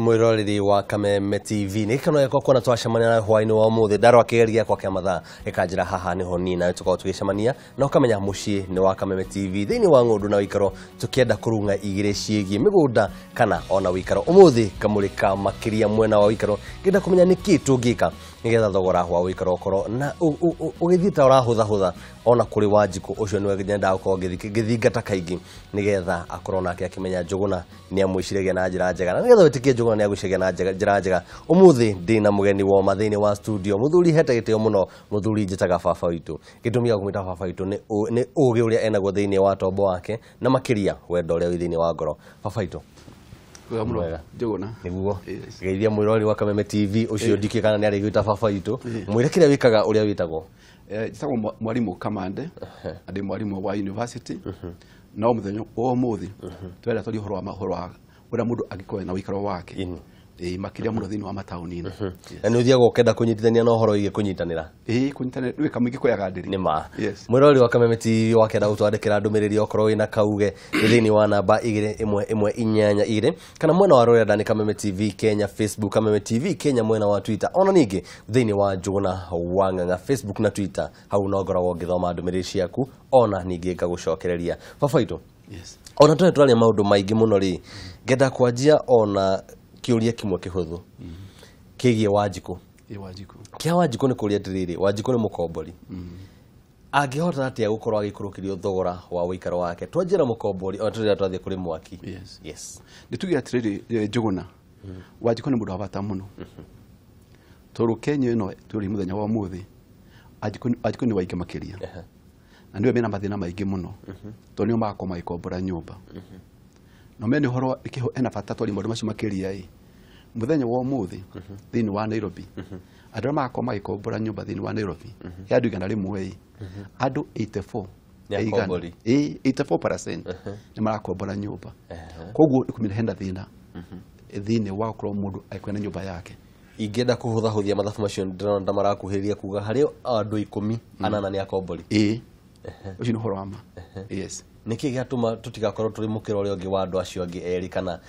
Mwiroreri wa Kameme TV nä gä gĩakwa kuona twacemania na hwainĩ wa ũmũthĩ ndarora kĩgerio gĩakwa kĩa mathaa gĩkanjĩra haha nĩho niĩ nawe tũkorwo tũgĩcemania na ũkamenya mũciĩ nĩ wa Kameme TV thĩinĩ wa ng'ũndũ na wĩikaro tũkĩenda kũrung'a igĩrĩ ciĩgiĩ mĩgũnda kana ona wĩikaro. Ũmũthĩ ngamũrĩka makĩria mwena wa wĩikaro ngĩenda kũmenya nĩkĩ tũngĩka nĩgetha thogora wa wĩikaro ũkorwo na ũgĩthiĩ ta ũrahũthahũtha ona kũrĩ Wanjikũ ũcio nĩwe nyendaga gũkorwo ngĩthingata kaingĩ nĩgetha akorwo nake akĩmenya Njũgũna nĩ amwĩciragia na njĩra njega na nĩgetha wĩtĩkie Njũgũna nĩ agwĩciragia na njĩra njega. Ũmũthĩ ndĩna mũgeni woma thĩinĩ wa studio, mũthuri hete gĩtĩo mũno, mũthuri njĩtaga baba witũ. Gĩtũmi gĩa kũmwĩta baba witũ nĩ ũgĩ ũrĩa enaguo thĩinĩ wa tombo wake na makĩria wendo ũrĩa wĩ thĩinĩ wa ngoro. Baba witũ, mwega Njũgũna nĩguo geithia mwĩrori wa Kameme TV ũcio ndikĩ kana nĩ arĩgwĩta baba witũ, mwĩre kĩrĩa wĩkaga ũrĩa wĩtagwo. Njĩtagwo mwarimũ Kamande na ndĩ mwarimũ wa university no mũthenya wa ũmũthĩ twenda twarie ũhoro wa ũhoro wa ũrĩa mũndũ angĩkorwo na ũikaro wake makĩria mũno thĩinĩ wa mataũni-inĩ. Na nĩ ũthiaga ũkenda kũnyitithania na ũhoro wĩgiĩ kũnyitanĩra? Ĩĩ, kũnyitanĩra nĩ kamũingĩ koyaga ndĩrĩ. Nĩ ma. Mwĩrori wa Kameme TV wakenda gũtwandĩkĩra ndũmĩrĩri okorwo wĩna kauge thĩinĩ wa namba 21182 kana mwena wa rũrenda nĩ Kameme TV Kenya Facebook, Kameme TV Kenya mwena wa Twitter, ona ningĩ thĩinĩ wa Njũgũna wa Ng'ang'a Facebook na Twitter, hau no ngoragwo ngĩthoma ndũmĩrĩri ciaku ona ningĩ ngagũcokereria. Baba witũ, ona tũrĩ tũraria maũndũ maingĩ mũno rĩ, ngenda kwanjia ona kĩũria kĩmwe kĩhũthũ kĩgiĩ Wanjikũ. Kĩa Wanjikũ nĩ kũria atĩrĩrĩ, Wanjikũ nĩ mũkombori, angĩhota atĩa gũkorwo agĩikũrũkĩrio thogora wa ũikaro wake? Twanjĩra mũkombori ona tũrĩra twathiĩ kũrĩ mwaki. Yes. Nĩ tuge atĩrĩrĩ Njũgũna, Wanjikũ nĩ mũndũ wa bata mũno tondũ Kenya ĩno tũrĩ mũthenya wa ũmũthĩ Wanjikũ nĩ waingĩ makĩria na nĩwe mena mathĩna maingĩ mũno tondũ nĩo magakorwo magĩkombora nyũmba na mene ũhoro ena bata twaria maũndũ macio makĩria ĩ mũthenya wa ũmũthĩ thĩinĩ wa Nairobi andũ arĩa magakorwo magĩkombora nyũmba thĩinĩ wa Nairobi he andũ 100 ĩ andũ 84 84% nĩ marakombora nyũmba. Koguo nĩ kũmenya hena thĩna thĩinĩ wa gũkorwo mũndũ agĩkorwo na nyũmba yake. Ingĩenda kũhũthahũthia mathabu macio ndĩrona ta marakuhĩrĩria kuga harĩ andũ 18 nĩ akombori. Ĩĩ, ũcio nĩ ũhoro wa ma. Yes. Nĩkĩ gĩatũma tũtigakorwo tũrĩ mũkĩra ũrĩa ũngĩ wa andũ acio angĩ erĩ kana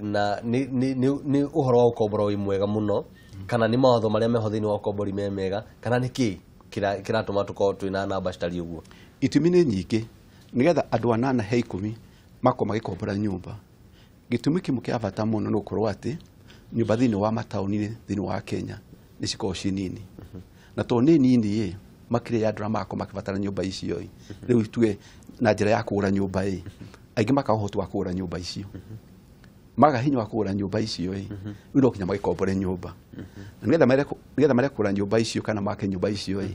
na nĩ ũhoro wa ũkombora wĩ mwega mũno kana nĩ mawatho marĩa meho thĩinĩ wa ũkombori me mega kana nĩkĩ kĩratũma tũkorwo twĩna namba citariĩ ũguo? Itũmi nĩ nyingĩ nĩgetha andũ 8 he 10 makorwo magĩkombora nyũmba. Gĩtũmi kĩmwe kĩa bata mũno nĩ gũkorwo atĩ nyũmba thĩinĩ wa mataũni-inĩ thĩinĩ wa Kenya nĩ cikoragwo ciĩ nini na tondũ nĩ nini ĩ makĩria ya andũ arĩa magakorwo makĩbatara nyũmba icio ĩ rĩu tuge na njĩra ya kũgũra nyũmba ĩ aingĩ makaga ũhoti wa kũgũra nyũmba icio maga hinya wa kũgũra nyũmba icio ĩ rĩu no nginya magĩkombore nyũmba na nĩgetha mareke kũgũra nyũmba icio kana make nyũmba icio ĩ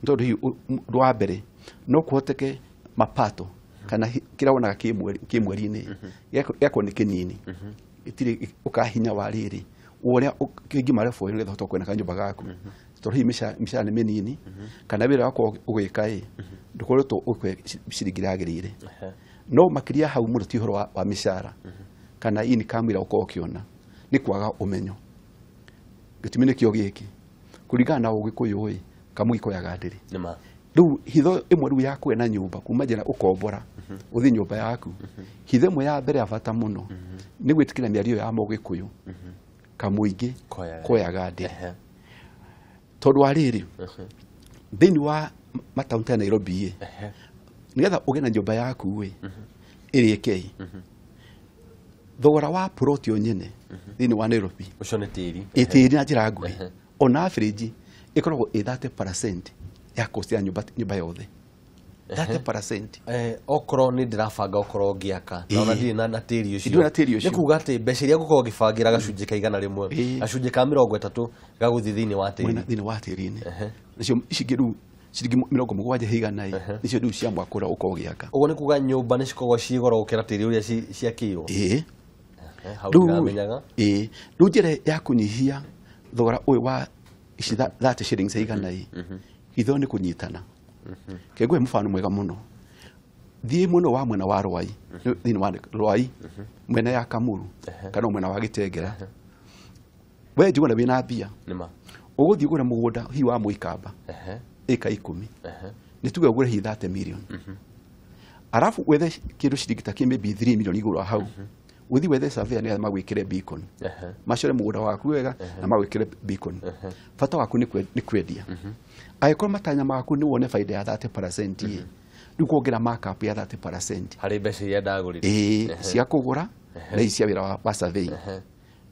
nĩ tondũ hihi ũndũ wa mbere no kũhoteke mapato kana kĩrĩa wonaga kĩmweri-inĩ gĩakorwo nĩ kĩnini itirĩ ũkahinya wa rĩrĩ ũrĩa kĩngĩ marebu nĩgetha ũhote kuona kanyũmba gaku tondũ hihi mĩcara nĩ mĩnini kana wĩra wakwa ũgĩka ĩ ndũkoretwo ũkĩhe ciringi iria yagĩrĩire. No makĩria hau mũno ti ũhoro wa mĩcara kana income ĩrĩa ũkoragwo ũkĩona nĩ kwaga ũmenyo. Gĩtũmi nĩkĩo gĩkĩ kũringana na Ũgĩkũyũ ĩ kamũgĩ koyaga ndĩrĩ. Rĩu hitho ĩmwe rĩu ya kũgĩa na nyũmba kuma njĩra ũkombora ũthiĩ nyũmba yaku, hitho ĩmwe ya mbere ya bata mũno nĩ gwĩtĩkĩra mĩario ya Mũgĩkũyũ kamũingĩ koyaga ndĩrĩ. Tondũ wa rĩrĩ thĩinĩ wa mataũni ta Nairobi ĩ nĩgetha ũgĩe na nyũmba yaku ĩ ĩrĩke ĩ thogora wa plot yo nyene thĩinĩ wa Nairobi ũcio nĩ tĩri ĩ tĩri na njĩra nguhĩ ona average ĩkoragwo ĩ 30% ya cost ya nyũmba yothe 30%. Okorwo nĩ ndĩrabanga okorwo ngĩaka na ona ndirĩ na tĩri ũcio ndiri na tĩri ũcio nĩ kuga atĩ mbeca iria ngũkorwo ngĩbangĩra gacunjĩ ka 100 gacunjĩ ka 30 gagũthiĩ thĩinĩ wa tĩri thĩinĩ wa tĩri-inĩ nacio ici ingĩ rĩu ciringi 70 he igana ĩ nicio rĩu cia mwaka ũrĩa ũkoragwo ũgĩaka. Ũguo nĩ kuga nyũmba nĩ cikoragwo ciĩ goro gũkĩra tĩri ũrĩa ciakĩirwo. Ĩĩ. Hau ndiramenyaga. Ĩĩ, rĩu njĩra ya kũnyihia thogora ũyũ wa ici 30 shillings igana ĩ hitho nĩ kũnyitana. Kĩngũhe mũbano mwega mũno thiĩ mũno wa mwena wa Rwai thĩinĩ wa Rwai mwena ya Kamuru kana mwena wa Gĩtengera we Njũgũna wĩna mbia ũgũthiĩ ũgũre mũgũnda hihi wa Mũikamba ĩka 10 nĩ tuge ũgũre hihi 30 million arabu wethe kĩndũ ciringi ta kĩ maybe 3 million igũrũ hau Uthi wethe surveyor nĩgetha magwĩkĩre beacon, macore mũgũnda waku wega na magwĩkĩre beacon. Bata waku nĩ kwendia. Angĩkorwo matanya maku nĩ wone baida ya 30%, ĩ rĩu kuongerera markup ya 30% harĩ mbeca iria ndagũrire. Ĩĩ, cia kũgũra na ici cia wĩra wa survey,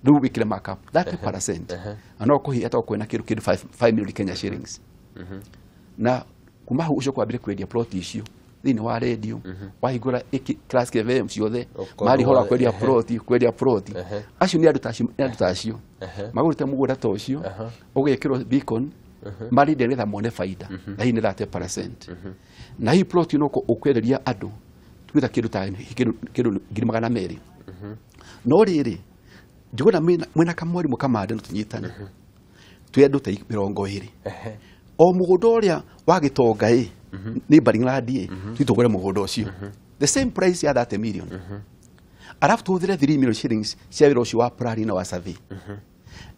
rĩu wĩkĩre markup 30% na no kũhinya to kwĩna kĩndũ 5 million Kenya shillings. Na kuma hau ũcoke wambire kwendia plot icio thĩinĩ wa radio, wahingũra Classic FM ciothe, Ũkorwo mari hora kwendia plot, kwendia plot. Acio nĩ andũ ta acio, nĩ andũ ta acio magũrĩte mũgũnda ta ũcio ũgekĩrwo beacon, marinde nĩgetha mone baida na hihi nĩ 30%. Na hihi plot ĩno ũkwenderia andũ tuge ta kĩndũ ta kĩndũ 200,000. No rĩrĩ, njuguna mwĩna kamwarimũ kamande, no tũnyitane twĩ andũ ta 20, o mũgũnda ũrĩa wa gĩtonga ĩ nĩ Baringland ĩ tũgũre mũgũnda ũcio the same price ya 30 million, arabu tũhũthĩre 3 million shillings cia wĩra ũcio wa planning na wa survey.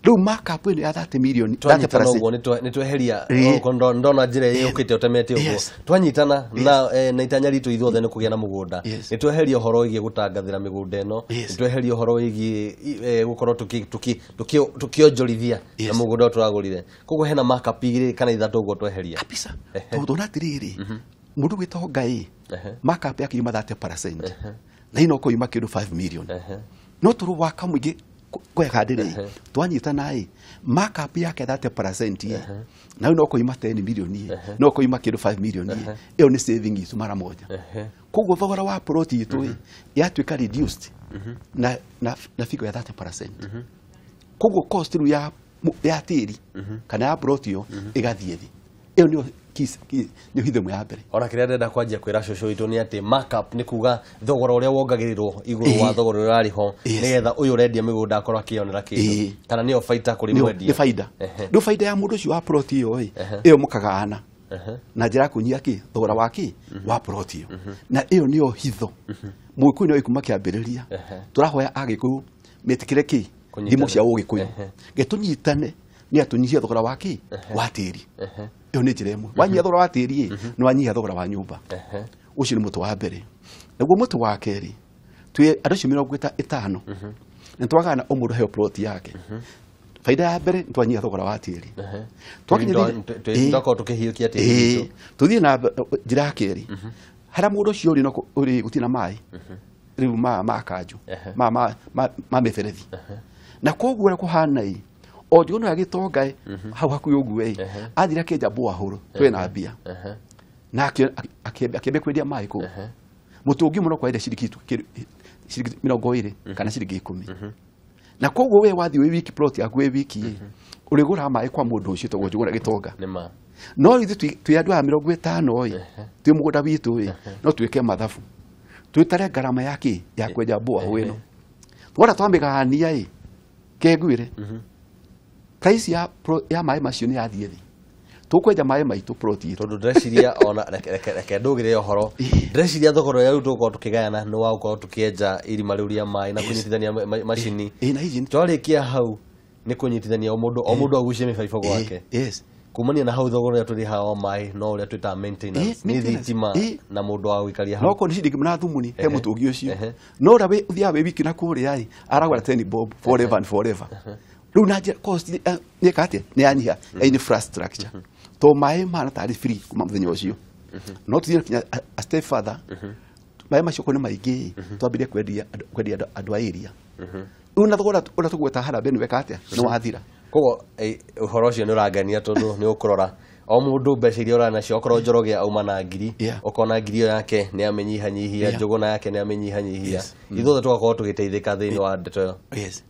Rĩu markup ĩno ya 30 million, Twanyitana 30%. ũguo nĩ tweheria Ĩĩ. ndona njĩra ĩrĩa yũkĩte ũtemete ũguo. Twanyitana na na itanya ritũ ithuothe nĩ kũgĩa na mũgũnda, nĩ tweheria ũhoro wĩgiĩ gũtangathĩra mĩgũnda ĩno, nĩ tweheria ũhoro wĩgiĩ gũkorwo tũkĩonjorithia na mũgũnda ũyũ tũragũrire. Koguo hena markup igĩrĩ kana ithatũ ũguo tweheria. Kabisa, tondũ ona atĩrĩrĩ, mũndũ gwĩtonga ĩ markup yake yuma 30% na ino kũyuma kĩndũ 5 million, no tũrũ waka mũingĩ kwega ndĩrĩ twanyitana ĩ markup yake 30% ĩ na no kũyuma 10 million ĩ no kũyuma kĩndũ 5 million ĩ ĩyo nĩ saving itũ mara moja. Koguo thogora wa plot itũ ĩ yatuĩka reduced na figure ya 30%. Koguo cost rĩu ya tĩri kana ya plot ĩyo ĩgathiĩ thĩ. Ĩyo nĩyo nĩyo hitho ĩmwe ya mbere. Ona kĩrĩa ndĩrenda kwanjia kwĩra cũcũ witũ nĩ atĩ markup nĩ kuga thogora ũrĩa wongagĩrĩrwo igũrũ wa thogora ũrĩa ũrarĩ ho, nĩgetha ũyũ ũrendia mĩgũnda akorwo akĩonera kĩndũ, kana nĩyo baita kũrĩ mwendia. Nĩ baida. Rĩu baida ya mũndũ ũcio wa plot ĩyo ĩ ĩyo mũkagaana na njĩra ya kũnyihia kĩ thogora wa kĩ wa plot ĩyo, na ĩyo nĩyo hitho mũgĩkũyũ nĩyo ĩkuma kĩambĩrĩria. Tũrahoya agĩkũyũ metĩkĩre kĩ Kũnyitana. thimo cia ũgĩkũyũ ge tũnyitane nĩ atũnyihia thogora wa kĩ wa tĩri. Ĩyo nĩ njĩra ĩmwe. Wanyihia thogora wa tĩri ĩ nĩ wanyihia thogora wa nyũmba. Ũcio nĩ mũtĩ wa mbere. Naguo mũtĩ wa kerĩ, twĩ andũ acio 50 nĩ twagana o mũndũ heo plot yake. Baida ya mbere nĩ twanyihia thogora wa tĩri. Twakinya Twakorwo tũkĩhiũkia tĩri witũ. Tũthiĩ na njĩra ya kerĩ, harĩa mũndũ ũcio ũrĩ no ũrĩ gũtirĩ na maĩ rĩu ma kanjũ ma mĩberethi, na koguo ũrĩa kũhana ĩ o njũgũna ya gĩtonga ĩ hau hakuhĩ ũguo ĩ athire akĩenja borehole twĩna mbia na akĩambia kwendia maĩ kũu mũtũngi mũno kwaenda ciringi ciringi 20 kana ciringi 10. Na koguo we wathiĩ wĩ wiki plot yaku wĩ wiki ĩ ũrĩgũraga maĩ kwa mũndũ ũcio tondũ njũgũna gĩtonga. Nĩ ma. No ithuĩ twĩ andũ aya 50 ĩ twĩ mũgũnda witũ ĩ no twĩke mathabu, twĩtare ngarama ya kĩ ya kwenja borehole ĩno, twona twamĩgayania ĩ kengwĩre price ya maĩ macio nĩ yathiĩ thĩ, tũkwenja maĩ maitũ plot itũ. Tondũ ndĩreciria ona reke ndũgĩre ũhoro, ndĩreciria thogora ũrĩa rĩu tũgũkorwo tũkĩgayana nĩ wa gũkorwo tũkĩenja irima rĩu rĩa maĩ na kũnyitithania macini. Ĩ na engine. Twarĩkia hau nĩ kũnyitithania o mũndũ o mũndũ agucie mĩbaibũ gwake. Kumania na hau thogora ũrĩa tũrĩhaga wa maĩ no ũrĩa twĩtaga maintenance, nĩ maintenance. thitima na mũndũ wa gũikaria No hau. korwo nĩ ciringi na thumuni he mũtũngi ũcio, no ũrĩa ũthiaga wĩ wiki na kũrĩa ĩ aragũra 10 bob forever and forever. Rĩu na njĩra cost nĩ ĩka atĩa, nĩ yanyiha ya infrastructure to maĩ mahana tarĩ free kuma mũthenya ũcio. No tũthiĩ kinya a step further, maĩ macio korwo nĩ maingĩ ĩ twambĩrĩrie kwendia andũ a area. Rĩu na thogora ũrĩa tũgweta harambee nĩ weka atĩa, nĩ wathira. Koguo ũhoro ũcio nĩ ũrangenia tondũ nĩ ũkũrora o mũndũ mbeca iria ũrana nacio, okorwo Njoroge auma na ngiri, ũkona ngiri ĩyo yake nĩ amĩnyihanyihia, Njũgũna yake nĩ amĩnyihanyihia, ithuothe tũgakorwo tũgĩteithĩka thĩinĩ wa ndeto ĩyo. Yes.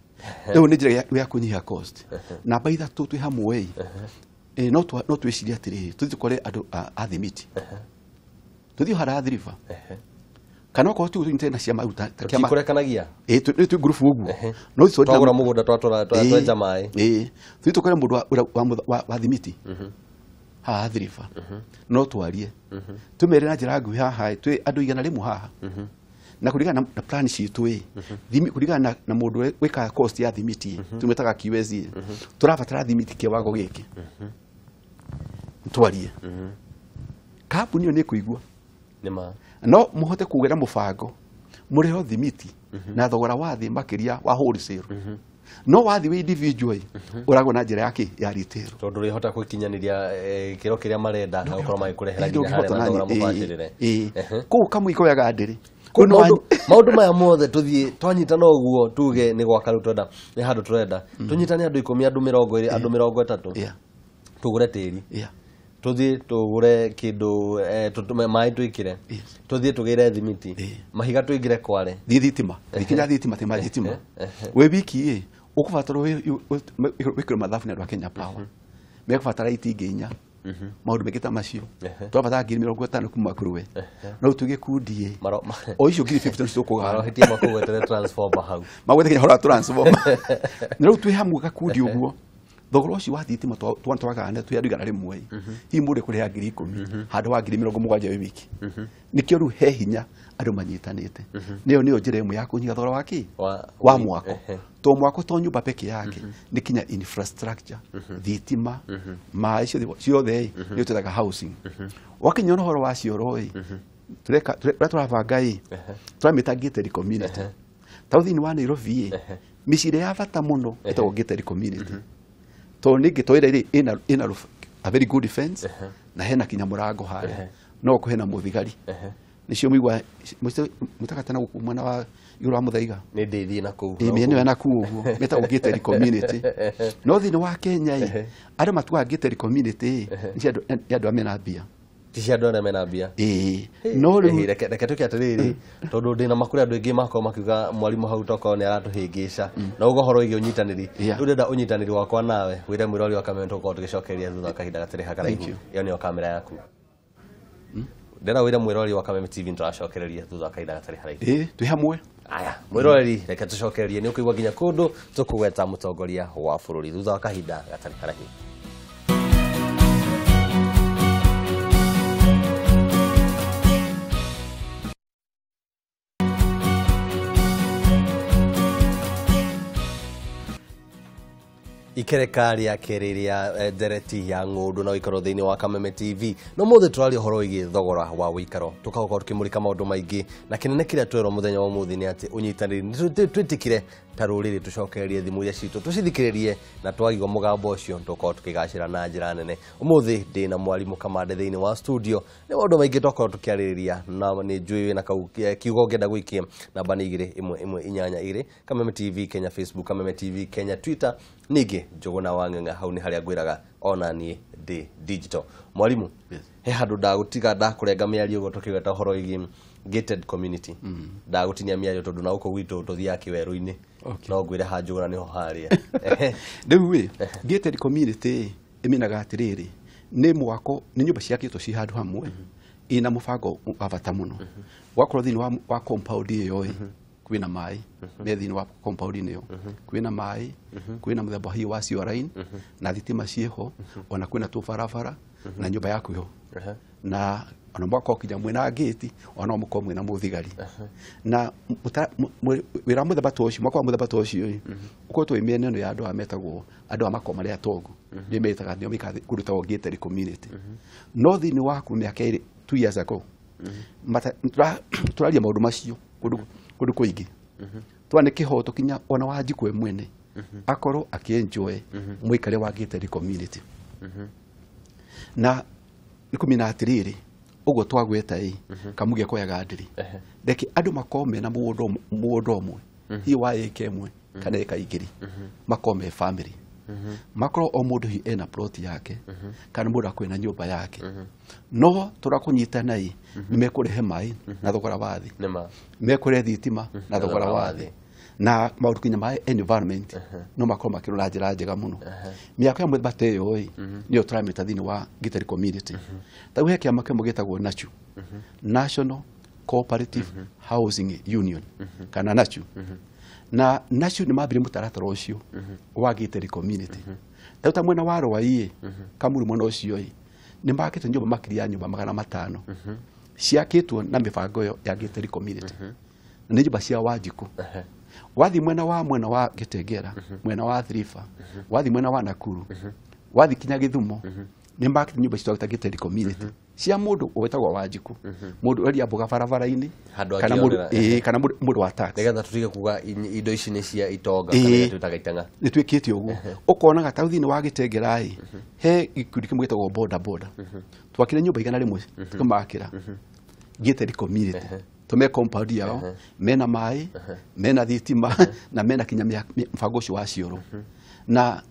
Rĩu nĩ njĩra ya kũnyihia cost. Namba ithatũ twĩ hamwe ĩ no twĩcirie atĩrĩrĩ, tũthiĩ tũkore andũ a thimiti, tũthiĩ harĩa Athi River, kana okorwo tu tũnyitane na ciama rĩu ta kĩama Tũtikũrekanagia. Ĩ nĩ twĩ ngurubu ũguo no tũthiĩ Twagũra mũgũnda twatwara twenja maĩ. Ĩ tũthiĩ tũkore mũndũ ũrĩa wa thimiti haha Athi River, no twarie tũmere na njĩra nguhĩ haha ĩ, twĩ andũ 100 haha na kũringana na plan citũ ĩ kũringana na mũndũ ũrĩa wĩkaga cost ya thimiti ĩ tũmĩtaga QS ĩ tũrabatara thimiti kĩwango gĩkĩ, twarie kambuni ĩyo nĩ ĩkũigua. Nĩ ma. No mũhote kũgĩra mũbango mũrĩho thimiti. Na thogora wa thĩ makĩria wa wholesale. No wathi wĩ individual ũragwo na njĩra yake ya retail. Tondũ ũrĩhota gwĩkinyanĩria kĩro kĩrĩa marenda na gũkorwo magĩkũrehera nginya harĩa na thogora mũbacĩrĩre. Kũu kamũiko koyaga ndĩrĩ. Maũndũ maya mothe tũthiĩ twanyitana ũguo tuge nĩ gwaka rĩu twenda nĩ handũ tũrenda tũnyitane andũ 10 andũ 20 andũ 30 tũgũre tĩri, tũthiĩ tũgũre kĩndũ, maĩ twĩkĩre, tũthiĩ tũgĩre thimiti, mahiga tũingĩre kware, thitima ikinya thitima tema thitima wĩ wiki ĩ ũkũbatara wĩkĩre mathabu nĩ andũ a Kenya Power mekũbatara itingĩ inya maũndũ maingĩ ta macio twabatara 50,000 kuma kũrĩ we no tũgĩ kundi ĩ o icio 50,000 nĩcio tũkũgana marohĩtie makũgwetere transformer hau magwete kinya hora transformer na rĩu twĩ hamwe gakundi ũguo thogora ũcio wa thitima twagana twĩ andũ 100 hihi mũndũ ekũrĩha 10,000 handũ wa 70,000 wĩ wiki. Nĩkĩo rĩu he hinya andũ manyitanĩte. Nĩyo nĩyo njĩra ĩmwe ya kũnyihia thogora wa kĩ wa mwako. To mwako to nyũmba peke yake nĩ kinya infrastructure, thitima, maĩ ciothe nĩyo twĩtaga housing. Wakinya ũhoro wa cioro ĩ tũreka tũrabanga ĩ tũramĩta gated community. Ta thĩinĩ wa Nairobi ĩ mĩciĩ ĩrĩa ya bata mũno ĩtagwo gated community. To ningĩ to ĩrĩa ĩna a very good defense na hena kinya mũrango harĩa no kũhena mũthigari nĩcio mũigua mũtakatana gũkũ mwena wa igũrũ wa Mũthaiga nĩ ndĩthiĩ na kũu ĩ mĩena ĩyo na kũu ũguo metagwo gated community. No thĩinĩ wa Kenya ĩ andũ matuaga gated community ĩ nĩ andũ arĩa mena mbia, ti cia andũ arĩa mena mbia. Ĩĩ no rĩu reke tũke atĩrĩrĩ tondũ ndĩna makũrĩ andũ aingĩ makorwo makiuga mwarimũ hau tokorwo nĩ aratũhĩngĩca na ũguo ũhoro wĩgiĩ ũnyitanĩri. Rĩu ndĩrenda ũnyitanĩri wakwa nawe wĩre mwĩrori wa kamera tũgũkorwo tũgĩcokereria thutha wa kahinda gatarĩ hakaraihu. Ĩyo nĩyo kamera yaku. Ndĩrenda wĩre mwĩrori wa Kameme TV nĩtũracokereria thutha wa kahinda gatarĩ haraihu. Ĩĩ twĩ hamwe. Aya mwĩroreri reke tũcokererie nĩ ũkũigua nginya kũndũ tũkũgweta mũtongoria wa bũrũri thutha wa kahinda gatarĩ haraihu. Ikereka rĩa kerĩ rĩa ndereti ya ng'ũndũ na ũikaro thĩinĩ wa Kameme TV. No mũthĩ tũraria ũhoro wĩgiĩ thogora wa ũikaro tũkagokorwo tũkĩmũrĩka maũndũ maingĩ na kĩnene kĩrĩa twerwo mũthenya wa ũmũthĩ nĩ atĩ ũnyitanĩri nĩ twĩtĩkire ta rũrĩrĩ tũcokererie thimũ iria citũ tũcithikĩrĩrie na twagigwo mũgambo ũcio tũkorwo tũkĩgacĩra na njĩra nene. Ũmũthĩ ndĩna mwarimũ Kamande thĩinĩ wa studio nĩ maũndũ maingĩ twakorwo tũkĩarĩrĩria na nĩ njũĩ wĩna kau kiugo ũngĩenda gwĩkia namba nĩ 2 1 1 8 2 Kameme TV Kenya Facebook, Kameme TV Kenya Twitter, ningĩ Njũgũna wa Ng'ang'a hau nĩ harĩa ngwĩraga ona niĩ ndĩ digital. Mwarimu, he handũ ndagũtiga ndakũrenga mĩario ũguo tũkĩgweta ũhoro wĩgiĩ gated community. Ndagũtinia mĩario tondũ na gũkũ gwitũ tũthiaga kĩwerũ-inĩ no ngwĩre ha Njũgũna nĩho harĩa. Rĩu ĩ gated community ĩminaga atĩrĩrĩ nĩ mwako nĩ nyũmba ciakĩtwo ci handũ hamwe ina mũbango wa bata mũno. Wakorwo thĩinĩ wa compound ĩyo ĩ kwĩna maĩ me thĩinĩ wa compound ĩyo kwĩna maĩ kwĩna mũthemba hihi wa sewer line na thitima ciĩho ona kwĩna tũbarabara na nyũmba yaku ĩho na ona mwakorwo kinya mwĩna gate ona mũkorwo mwĩna mũthigari na wĩra mũthemba ta ũcio mwako wa mũthemba ta ũcio ĩ ũkoretwo wĩ mĩena ĩno ya andũ aya metagwo andũ a makorwo marĩ atongu nĩo metaga nĩo maikaraga kũndũ gwĩtagwo gated community. No thĩinĩ waku mĩaka ĩrĩ 2 years ago tũraria maũndũ macio kũndũ kũingĩ twa nĩ kĩhoto kinya ona Wanjikũ we mwene akorwo akĩenjoy mũikarĩre wa gated community. Na nĩ kũmenya atĩrĩrĩ ũguo twagweta ĩ kamuge koyaga ndĩrĩ reke andũ makorwo mena mũgũnda ũmwe hihi wa ĩka ĩmwe kana ĩka igĩrĩ makorwo me family makorwo o mũndũ hihi ena plot yake kana mũndũ akorwo ena nyũmba yake no tũrakũnyitana ĩ nĩ mekũrehe maĩ na thogora wa thĩ, mekũrehe thitima na thogora wa thĩ na maũndũ kinya ma environment no makorwo makĩrwo na njĩra njega mũno. Mĩako ya mũthemba ta ĩyo ĩ nĩyo tũramĩta thĩinĩ wa gated community. Ta rĩu he kĩama kĩmwe gĩtagwo NACHU, National Cooperative Housing Union kana NACHU. Na NACHU nĩ mambire mũtaratara ũcio wa gated community. Ta rĩu ta mwena wa Rwai Kamuru mwena ũcio ĩ nĩ makĩte nyũmba makĩria ya nyũmba 500 ciakĩtwo na mĩbango ĩyo ya gated community. Na nĩ nyũmba cia Wanjikũ. Wathi mwena wa Gĩtengera, mwena wa Thrifa, wathi mwena wa Nakuru, wathi kinya Gĩthumo, nĩ makĩte nyũmba citagwo gated community cia mũndũ wĩtagwo Wanjikũ, mũndũ wendia mboga barabara-inĩ, kana mũndũ kana mũndũ wa tax, nĩgetha tũtige kuga indo ici nĩ cia itonga kana twĩtaga itang'a. Nĩ twĩkĩte ũguo. Ũkonaga ta thĩinĩ wa Gĩtengera-ĩ, he gĩkundi kĩmwe gĩtagwo boda boda, twakire nyũmba 100 tũkamakĩra gated community, tume compound yao, mena maĩ, mena thitima, na mena kinya mũbango ũcio wa cioro, na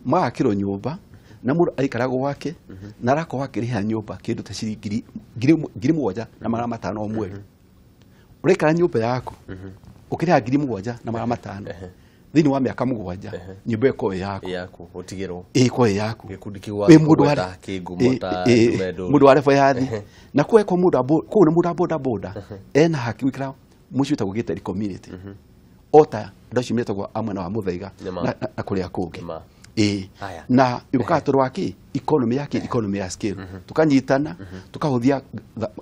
magakĩrwo nyũmba na mũndũ aikara gwake na arakorwo akĩrĩha nyũmba kĩndũ ta ciringi 7,500 o mweri. Ũraikara nyũmba yaku ũkĩrĩha 7,500 thĩinĩ wa mĩaka 7, nyũmba ĩkorwo ĩ yaku, ũtigĩrwo ĩkorwo ĩ yaku, gĩkundi kĩu wakũgweta kĩngumo ta mũndũ wa level ya thĩ. Na kũu eko mũndũ kũu nĩ mũndũ wa boda boda ena haki gũikara mũciĩ wĩtagwo gated community, o ta andũ acio metagwo a mwena wa Mũthaiga na kũrĩa kũngĩ. Na yũkaga tondũ wa kĩ economy ya kĩ economy ya scale, tukanyitana tukahũthia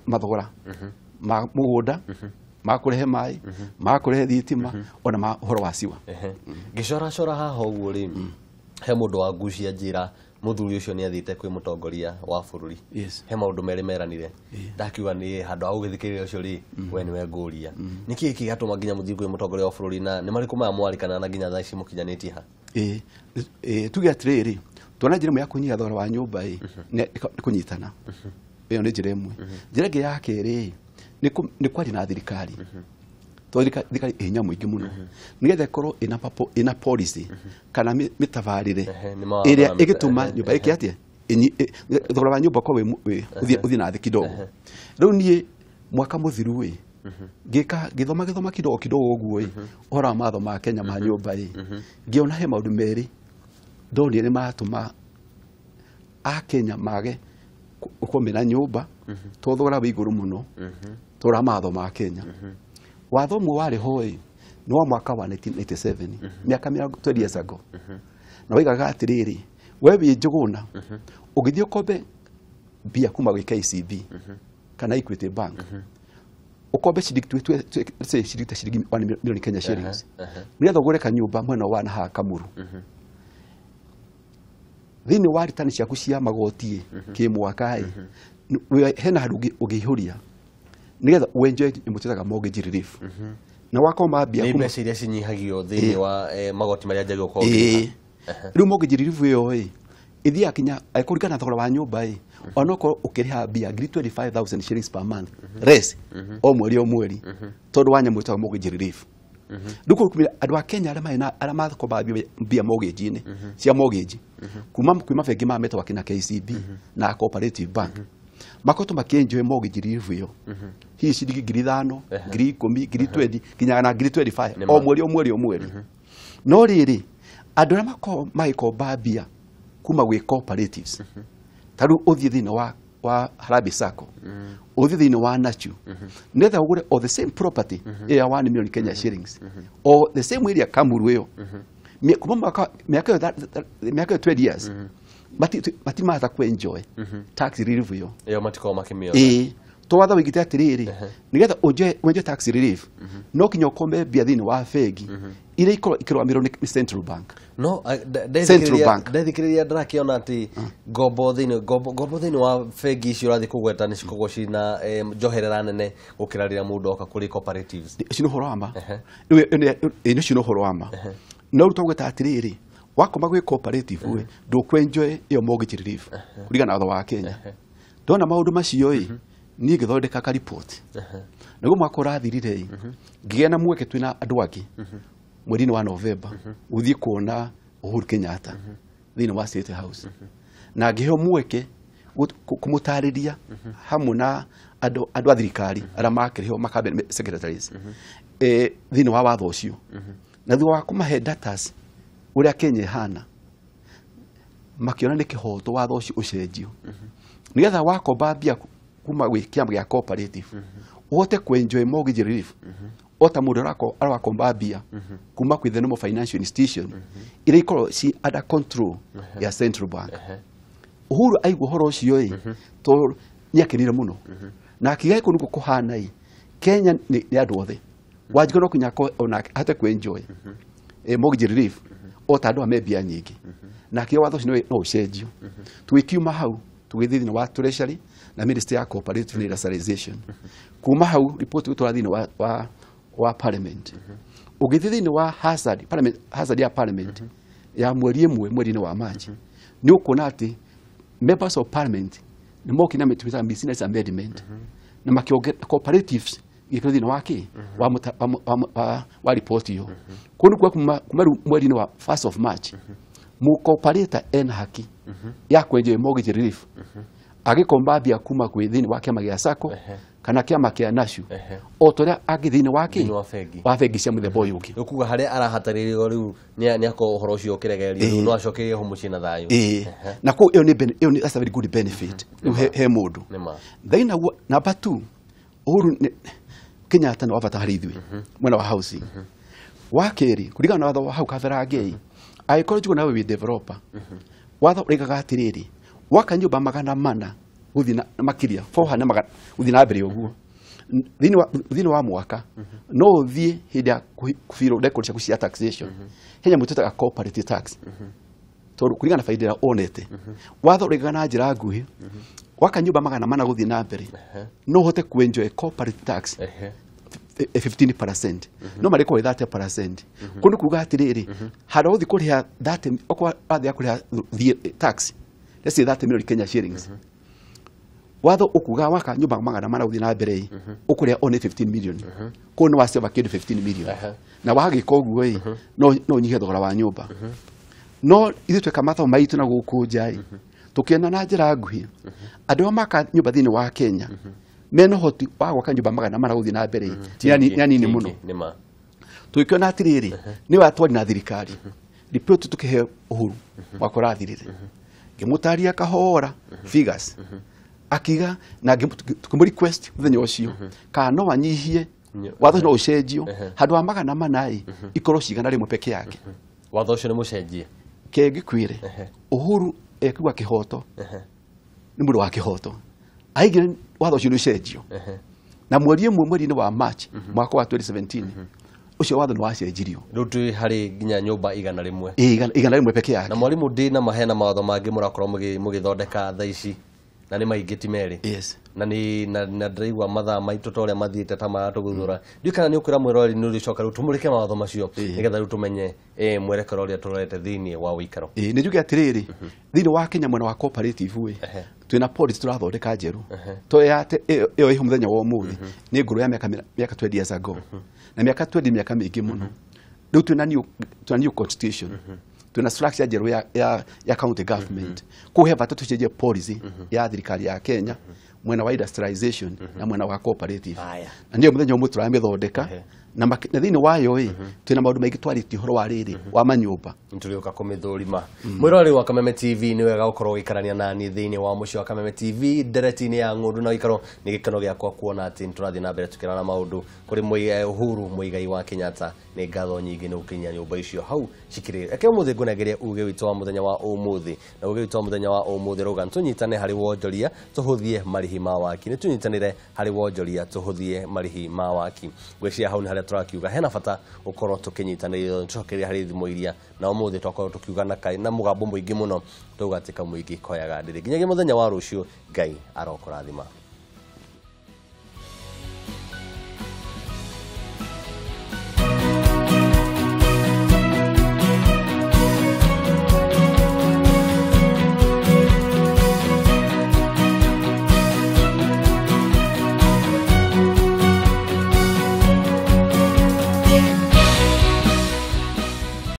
mathogora ma mũgũnda, ma kũrehe maĩ, ma kũrehe thitima, ona ma ũhoro wa ciwa. Ngĩcoracora haha ũguo rĩ, he mũndũ wa ngucia njĩra mũthuri ũcio nĩ athiĩte kwĩ mũtongoria wa bũrũri, he maũndũ merĩ meranire, ndakiuga nĩ handũ ha gũgĩthikĩrĩria ũcio rĩ, we nĩwe ngũria nĩkĩĩ kĩgatũma nginya mũthiĩ kwĩ mũtongoria wa bũrũri, na nĩ marĩkũ maya mwarĩkana na nginya thaa ici mũkinyanĩtie ha? Tuge atĩrĩrĩ, tuona njĩra ĩmwe ya kũnyihia thogora wa nyũmba ĩ nĩ kũnyitana, ĩyo nĩ njĩra ĩmwe. Njĩra ĩngĩ ya kerĩ nĩ kwaria na thirikari, tondũ thirikari ĩ hinya mũingĩ mũno, nĩgetha ĩkorwo ĩna policy kana mĩtabarĩre ĩrĩa ĩgĩtũma nyũmba ĩke atĩa, thogora wa nyũmba ũkorwo ũthiĩ na thĩ kidogo. Rĩu niĩ mwaka mũthiru ĩ ngĩthoma gĩthoma kidogo kidogo ũguo ĩ ũhoro wa mawatho ma Kenya ma nyũmba ĩ, ngĩona he maũndũ merĩ ndonire nĩ maratũma Akenya mage gũkorwo mena nyũmba tondũ thogora wĩ igũrũ mũno, tondũ wa mawatho ma Kenya. Watho ũmwe warĩ ho ĩ nĩ wa mwaka wa 1997, mĩaka 20 years ago, na waigaga atĩrĩrĩ, we wĩ Njũgũna ũgĩthiĩ ũkombe mbia kuma gwĩ KCB kana Equity Bank, ũkombe ciringi ta ciringi 1 million Kenya shillings, nĩgetha ũgũre kanyũmba mwena wa na Kamuru, thĩinĩ wa ritani ciaku cia magoti kĩmwaka ĩ, hena handũ ũngĩihũria nĩgetha ũenjoy nyamũ twĩtaga mortgage relief, na wakoma mbia nĩ mbeca iria cinyihagio thĩinĩ wa magoti marĩa njagĩrĩirwo gũkorwo ũkĩrĩha. Rĩu mortgage relief ĩyo ĩ ĩthiaga kinya kũringana na thogora wa nyũmba ĩ, onokorwo ũkĩrĩha mbia 25,000 shillings per month less o mweri o mweri, tondũ wa nyamũ ĩtagwo mortgage relief. Rĩu kũu andũ a Kenya arĩa marĩ na arĩa makombaga mbia mortgage-inĩ cia mortgage kuma kwĩ mabengi maya metagwo akina KCB na Cooperative Bank, makoretwo makĩenjoy mortgage relief ĩyo hihi ciringi 5,000, 10,000, 20,000 nginya na 25,000 o mweri o mweri o mweri. No rĩrĩ, andũ arĩa makoragwo magĩkomba mbia kuma gwĩ cooperatives, ta rĩu ũthiĩ thĩinĩ wa Harambee Sacco, ũthiĩ thĩinĩ wa Nachu, nĩgetha ũgũre o the same property ĩyo ya 1 million Kenya shillings, o the same area Kamuru ĩyo, kuma mĩaka ĩyo 20 years matimahota kũ-enjoy tax relief ĩyo. Ĩyo matikoragwo makĩmĩona. To watho wĩigĩte atĩrĩrĩ, nĩgetha ũenjoy tax relief no kinya ũkombe mbia thĩinĩ wa bengi iria ikorwo ikĩrũgamĩrĩrwo nĩ Central Bank. No ndethikĩrĩria ndĩrakĩona atĩ ngombo thĩinĩ wa bengi icio ũrathiĩ kũgweta nĩ cikoragwo ciĩna njoherera nene gũkĩra rĩrĩa mũndũ oka kũrĩ cooperatives. Ũcio nĩ ũhoro wa ma. Rĩu ũcio nĩ ũhoro wa ma. No rĩu twagweta atĩrĩrĩ, wakoma gwĩ cooperative ĩ ndũkwenjoy ĩyo mortgage relief kũringana na watho wa Kenya. Ndona maũndũ macio ĩ niĩ ngĩthondeka ka report, naguo mwaka ũrathirire ĩ ngĩgĩa na mweke twĩna andũ angĩ mweri-inĩ wa November gũthiĩ kuona Uhuru Kenyatta thĩinĩ wa State House, na ngĩheo mweke kũmũtarĩria hamwe na andũ a thirikari arĩa makĩrĩhwo ma cabinet secretaries thĩinĩ wa watho ũcio, na thutha wa kũmahe datas ũrĩa Kenya ĩhana, makĩona nĩ kĩhoto watho ũcio ũcenjio, nĩgetha wakomba mbia kuma gwĩ kĩama gĩa cooperative ũhote kũ-enjoy mortgage relief o ta mũndũ arakomba mbia kuma kwĩ the normal financial institution iria ikoragwo ci under control ya Central Bank. Uhuru aigua ũhoro ũcio ĩ, tondũ nĩ akenire mũno na akiuga gũkũ nĩkuo kũhana ĩ, Kenya nĩ andũ othe, Wanjikũ no kinya onake ahote kũ-enjoy mortgage relief o ta andũ aya me mbia nyingĩ, na akiuga watho ũcio no ũcenjio. Tũgĩkiuma hau tũgĩthiĩ thĩinĩ wa Treasury Na ministry ya cooperative na industrialization. Kuma hau report gutwara thĩinĩ wa parliament. Ũgĩthiĩ thĩinĩ wa Hansard, parliament, Hansard ya parliament ya mweri ĩmwe mweri-inĩ wa March, nĩ ũkuona atĩ members of parliament nĩ mokire na mĩtĩ miscellaneous amendment na makĩongerera cooperatives gĩkĩro thĩinĩ wa kĩ wa mũta- wa mu- wa mu- wa- wa report ĩyo. Kũu nĩ kuga kuma rĩu mweri-inĩ wa 1st of March, mũcooperator ena haki ya kwenjwo mortgage relief agĩkomba mbia kuma kwĩ thĩinĩ wa kĩama gĩa SACCO kana kĩama kĩa NASU, o ta ũrĩa angĩ thĩinĩ wa kĩ Thĩinĩ wa bengi. Wa bengi cia mũthemba ũyũ ũngĩ. Nĩ kuga harĩa arahatarĩrio rĩu nĩ akorwo ũhoro ũcio ũkĩregererio rĩu no acokerie ho mũciĩ na thayũ. Ĩĩ, na kũu ĩyo nĩ ĩyo nĩ, that's a very good benefit rĩu he mũndũ. Nĩ ma. Then naguo number 2, Uhuru Kenyatta nĩ wa bata harĩ ithuĩ mwena wa housing. Wa kerĩ, kũringana na watho wa hau kabere, angĩkorwo njugũ nawe wĩ developer, watho ũraigaga atĩrĩrĩ, waka nyũmba 400 gũthiĩ na makĩria 400 magana gũthiĩ na mbere ũguo thĩinĩ wa mwaka, no ũthiĩ hĩndĩ ya kũbirwo record ciaku cia taxation, he nyamũ twĩtaga corporate tax, tondũ kũringana na baida ĩrĩa onete. Watho ũraigaga na njĩra nguhĩ, waka nyũmba 400 gũthiĩ na mbere, no ũhote kũenjoy corporate tax 15%, no marĩkorwo 30%. Kũu nĩ kuga atĩrĩrĩ, handũ ha gũthiĩ kũrĩha 30, okorwo wathiĩ kũrĩha tax, let's say 30 million Kenya shillings, watho ũkuga waka nyũmba 400 gũthiĩ na mbere ĩ, ũkũrĩha only 15 million. Kũu nĩ wasave kĩndũ 15 million. Na wagĩka ũguo ĩ, no ũnyihie thogora wa nyũmba. No ithuĩ tweka mathomo maitũ na gũkũ nja ĩ, tũkĩona na njĩra nguhĩ andũ arĩa maka nyũmba thĩinĩ wa Kenya mena ũhoti wa gwaka nyũmba 400 gũthiĩ na mbere ĩ, nĩ anini mũno. Nĩ ma. Tũgĩkĩona atĩrĩrĩ, nĩ watwari na thirikari ripoti tũkĩhe Uhuru mwaka ũrathirire, ngĩmũtaria kahora figures, akiga na tũkĩmũ request mũthenya ũcio kana no anyihie watho no ũcenjio, handũ ha 400 ĩ, ikorwo cigana rĩmwe peke yake. Watho ũcio nĩ mũcenjie? Kengĩkwĩre, Uhuru ekuga kĩhoto, nĩ mũndũ wa kĩhoto, aigire watho ũcio nĩ ũcenjio, na mweri ĩmwe mweri-inĩ wa March mwaka wa 2017 ũcio watho nĩ wacenjirio. Rĩu twĩ harĩ nginya nyũmba 100. Ĩ, 100 peke yake. Na mwarimũ, ndĩ na mahena mawatho mangĩ mũrakorwo mũgĩthondeka thaa ici, na nĩ maingĩ, ti merĩ? Yes. Na nĩ na ndĩraigua mathaa maitũ ta ũrĩa mathiĩte ta maratũguthũra, ndiũ kana nĩ ũkwĩra mwĩroreri nĩ ũrĩcoka rĩu tũmũrĩke mawatho macio nĩgetha rĩu tũmenye mwerekero ũrĩa tũrorete thĩinĩ wa ũikaro. Ĩ, nĩ njuge atĩrĩrĩ, thĩinĩ wa Kenya mwena wa cooperative ĩ, twĩna policy tũrathondeka njerũ to ya ĩyo ĩho mũthenya wa ũmũthĩ nĩ ngũrũ ya mĩaka 20 years ago, na mĩaka 20, mĩaka mĩingĩ mũno. Rĩu twĩna new constitution, twĩna structure njerũ ya county government. Kũu he bata tũcenjie policy ya thirikari ya Kenya mwena wa industrialization na mwena wa cooperative. Na nĩyo mũthenya ũmwe tũramĩthondeka, na thĩinĩ wayo ĩ, twĩna maũndũ maingĩ twarĩtie ũhoro wa rĩrĩ wa manyũmba. Nĩtũrĩũka kũmĩthũrima. Mwĩroreri wa Kameme TV, nĩ wega gũkorwo ũgĩikarania nani thĩinĩ wa mũciĩ wa Kameme TV, ndereti-inĩ ya ng'ũndũ na ũikaro. Nĩ gĩkeno gĩakwa kuona atĩ nĩtũrathiĩ na mbere tũkĩrana maũndũ kũrĩ Uhuru Muigai wa Kenyatta. Nĩ ngatho nyingĩ nĩ gũkinyia nyũmba icio hau cikĩrĩ. Reke ũmũthĩ ngũnengerie uge witũ wa mũthenya wa ũmũthĩ, na uge witũ wa mũthenya wa ũmũthĩ rauga nĩtũnyitane harĩ wonjoria tũhũthie marĩhi ma waki. Nĩtũnyitanĩre harĩ wonjoria tũhũthie marĩhi ma waki. Ngwĩciria hau nĩ harĩa tũrakiuga hena bata gũkorwo tũkĩnyitanĩra, tũcokereria harĩ thimo iria na ũmũthĩ twakorwo tũkiuga na na mũgambo mũingĩ mũno, tauga atĩ kamũingĩ koyaga ndĩrĩ. Nginyagia mũthenya wa rũciũ, Ngai arokũrathima.